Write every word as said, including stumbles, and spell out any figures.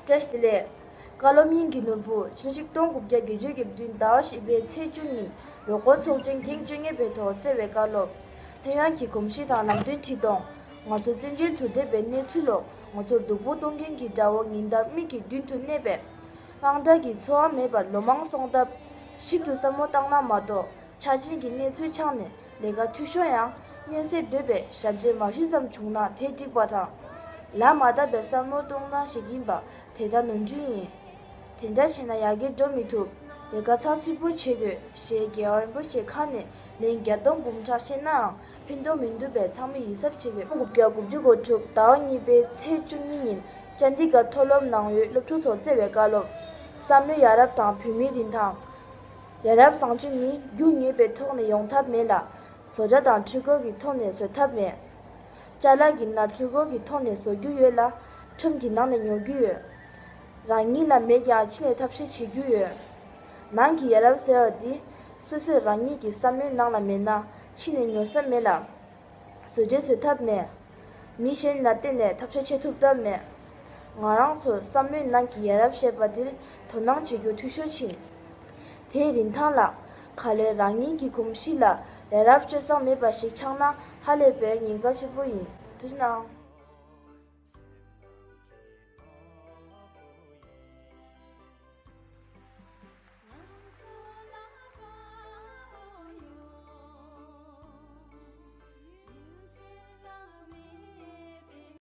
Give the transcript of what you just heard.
བཀྲ་ཤིས་བདེ་ལེགས། བཀའ་སློབ་སྙིང་གི་ནོར་བུ། ཆུ་ཚོད་སྟོང་དགུ་བརྒྱ་བརྒྱད་ཅུ་གྱ་བདུན་ཟླ་བ་བཞི་པའི་ཚེས་བཅུ་ཉིན་རོགས་སྐོར་ཚོགས་ཆེན་ཐེངས་བཅོ་ལྔ་པའི་ཐོག་བསྩལ་བའི་བཀའ་སློབ། ལྷོད་ཡངས་ཀྱི་གོམས་གཤིས་དང་ལམ་སྟོན་ཁྲིད་གཏོང་། ང་ཚོ་བཙན་བྱོལ་དུ་བསྡད་པའི་གནས་ཚུལ་འོག་ང་ཚོར་སྡུག་པོ་གཏོང་མཁན་གྱི་དགྲ་བོ་ཉིན་ལྟར་མིག་གི་མདུན་དུ་གནས་པས། དངངས་སྐྲག་གི་ཚོར་བ་མེད་པར་ལོ་མང་སོང་སྟབས། ཞིབ་ཏུ་བསམ་བློ་བཏང་ན་མ་གཏོགས། ཆ་རྐྱེན་གྱི་གནས་ཚུལ་ཆགས་ནས་ལས་ཀ་འཐུས་ཤོར་ཡང་། སྔོན་གསལ་འདོད་པའི་ཞབས་འདྲེན་མ་ཞུ་ཙམ་བྱུང་ན་དེ་འགྲིག་པ་དང་། ལག་མ་བརྡབས་པའི་བསམ་བློ་གཏོང་སྟངས་ཤིག་ཡིན་པ་དེ་ལྟར་ནོར་འཁྲུལ་ཡིན། དེ་འདྲ་བྱས་ན་ཡར་རྒྱས་འགྲོ་མི་ཐུབ། ལས་ཀ་ཚགས་ཚུད་པོ་བྱེད་དགོས་ཞེས་རྒྱལ་བ་རིན་པོ་ཆེ་ཁ་ནས་ལན་བརྒྱ་སྟོང་འབུམ་ཕྲག་བཤད་ནའང་ཕན་ཐོགས་མི་འདུག་པས་ཚང་མས་ཡིད་གཟབ་བྱེད་དགོས། དགུ་བརྒྱ་དགུ་བཅུ་གོ་དྲུག་ཟླ་བ་གཉིས་པའི་ཚེས་བཅུ་གཉིས་ཉིན་ཅན་ཌི་གར་མཐོ་སློབ་ནང་ཡོད་སློབ་ཕྲུག་ཚོར་བསྩལ་བའི་བཀའ་སློབ། བསམ་བློའི་ཡ་རབས་དང་བོད་མིའི་རིན་ཐང་། ཡ་རབས་བཟང་སྤྱོད་ནི་རྒྱུ་ངེས་པའི་ཐོག་ནས་ཡོང་ཐབས་མེད་ལ། བཟོ་གྲྭ་དང་འཕྲུལ་འཁོར་གྱི་ཐོག་ནས་བཟོ་ཐབས་མེད། ཅ་ལག་གི་ནང་འཕྲུལ་འཁོར་གྱི་ཐོག་ནས་བཟོ་རྒྱུ་ཡོད་ལ། ཁྲོམ་གྱི་ནང་ནས་ཉོ་རྒྱུ་ཡོད། རང་ཉིད་ལ་མེད་ཀྱང་ཕྱི་ནས་ཐབས་ཤེས་བྱེད་རྒྱུ་ཡོད། ནང་གི་ཡ་རབས་ཟེར་བ་འདི་སོ་སོས་རང་ཉིད་ཀྱི་བསམ་བློའི་ནང་ལ་མེད་ན་ཕྱི་ནས་ཉོ་ས་མེད་ལ། བཟོ་གྲྭས་བཟོ་ཐབས་མེད། མི་གཞན་ལ་བརྟེན་ནས་ཐབས་ཤེས་བྱེད་ཐུབ་ཐབས་མེད། ང་རང་ཚོ་བསམ་བློའི་ནང་གི་ཡ་རབས་ཞེས་པ་འདིར་དོ་སྣང་བྱེད་རྒྱུ་འཐུས་ཤོར་ཕྱིན། དེའི་རིན་ཐང་ལ། ག་ལེར་རང་ཉིད་ཀྱི་གོམས་གཤིས་ལ་ཡ་རབས་སྤྱོད་བཟང་མེད་པ་ཞིག་ཆགས་ན་ཧ་ལས་པའི་ཉེན་ཁ་ཆེན་པོ་ཡིན། ཐུགས་རྗེ་གནང་།